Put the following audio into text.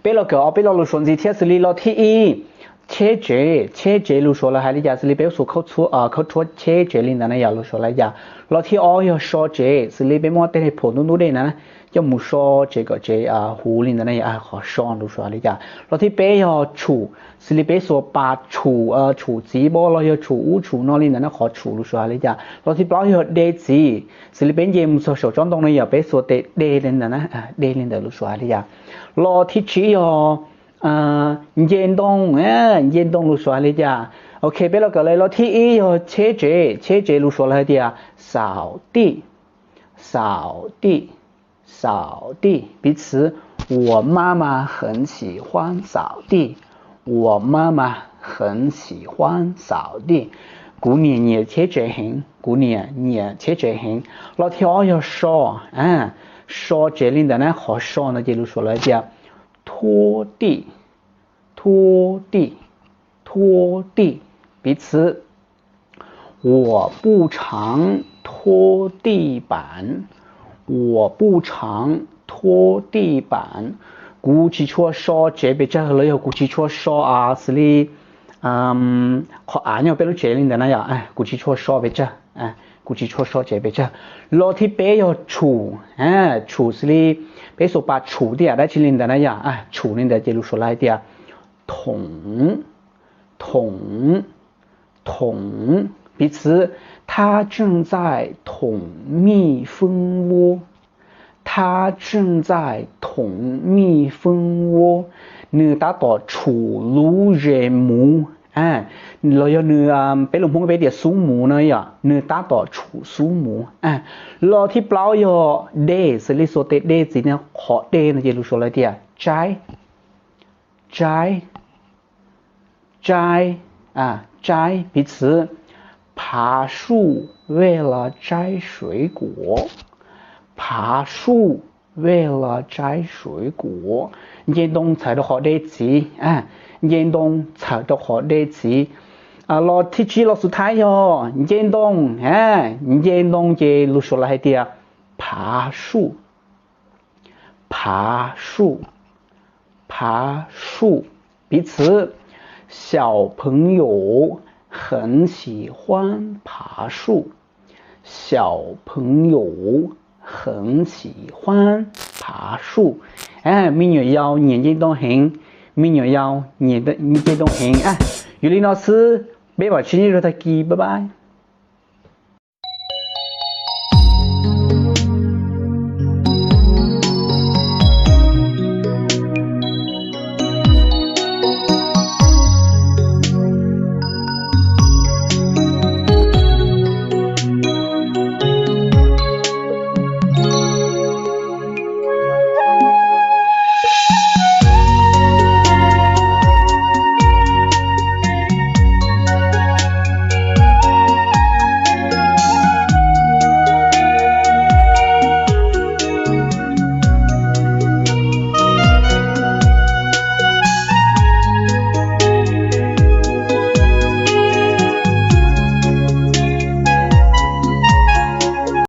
Peb los kawm ob peb lo lus Suav ntxiv thiab, xws li lo thib ib, cheb tsev. Cheb tsev lus Suav lawv hais li cas? Xws li peb xuas khauj txhua, khauj tshuab cheb tsev li ntawd na yom, lus Suav lawv hais li cas? Lo thib ob yog so tsev, xws li peb muab tej phom ntub ntub dej na, coj mus so tsev kom tsev huv li ntawd na yom, qhov so lus Suav hais li cas? Lo thib peb yog tshum, xws li peb xuas pas tshum, tshum txiv pob los yog tshum ub tshum no li ntawd na, qhov tshum lus Suav hais li cas? Lo thib plaub yog de txiv, xws li peb nce mus txog saum tsob ntoo na yom, peb xuas tes de li ntawd na, de li ntawd lus Suav hais li cas? Lo thib tsib yog nce ntoo, nce ntoo lus Suav hais li cas? Ok, peb los kawm li lo thib ib yog cheb tsev, cheb tsev lus Suav lawv hais tias xauv tij, xauv tij, xauv tij. Piv txwv, 我妈妈很喜欢扫地, 我妈妈很喜欢扫地. Kuv niam nyiam cheb tsev heev, kuv niam nyiam cheb tsev heev. Lo thib ob yog so, so tsev li ntawd na, qhov so no ces lus Suav lawv tias thuab tij, thuab tij, thuab tij. Piv txwv, 我不常拖地板, 我不常拖地板. Kuv tsis tshua so tsev pes tsawg los yog kuv tsis tshua so, xws li qhov av nyob peb lub tsev li ntawd na yom, kuv tsis tshua so pes tsawg, kuv tsis tshua so tsev pes tsawg. Lo thib peb yog tshum, tshum xws li peb xuas pas tshum tej yam dab tsi li ntawd na yom, tshum li ntawd ces lus Suav lawv hais tias thoov, thoov, thoov. Piv txwv, 他正在捅蜜蜂窝, 他正在捅蜜蜂窝. Nws tab tom tshum lub zes muv, los yog nws, peb lus Hmoob peb tias xub muv no yom, nws tab tom tshum xub muv. Lo thib plaub yog de, xws li xuas tes de txiv no, qhov de no ces lus Suav lawv tias tsaib, tsaib, tsaib, tsaib. Piv txwv, 爬树为了摘水果, 爬树为了摘水果. Nce ntoo txhawm rau qhov de txiv, nce ntoo txhawm rau qhov de txiv. Lo thib tsib lo xub thawj yog nce ntoo, nce ntoo ces lus Suav lawv hais tias 爬树, 爬树, 爬树. Piv txwv, 小朋友很喜欢爬树, 小朋友很喜欢爬树. Me nyuam yaus nyiam nce ntoo heev, me nyuam yaus nyiam nce ntoo heev. Yog li no xwb, peb mam sib ntsib rau tag kis, bye bye.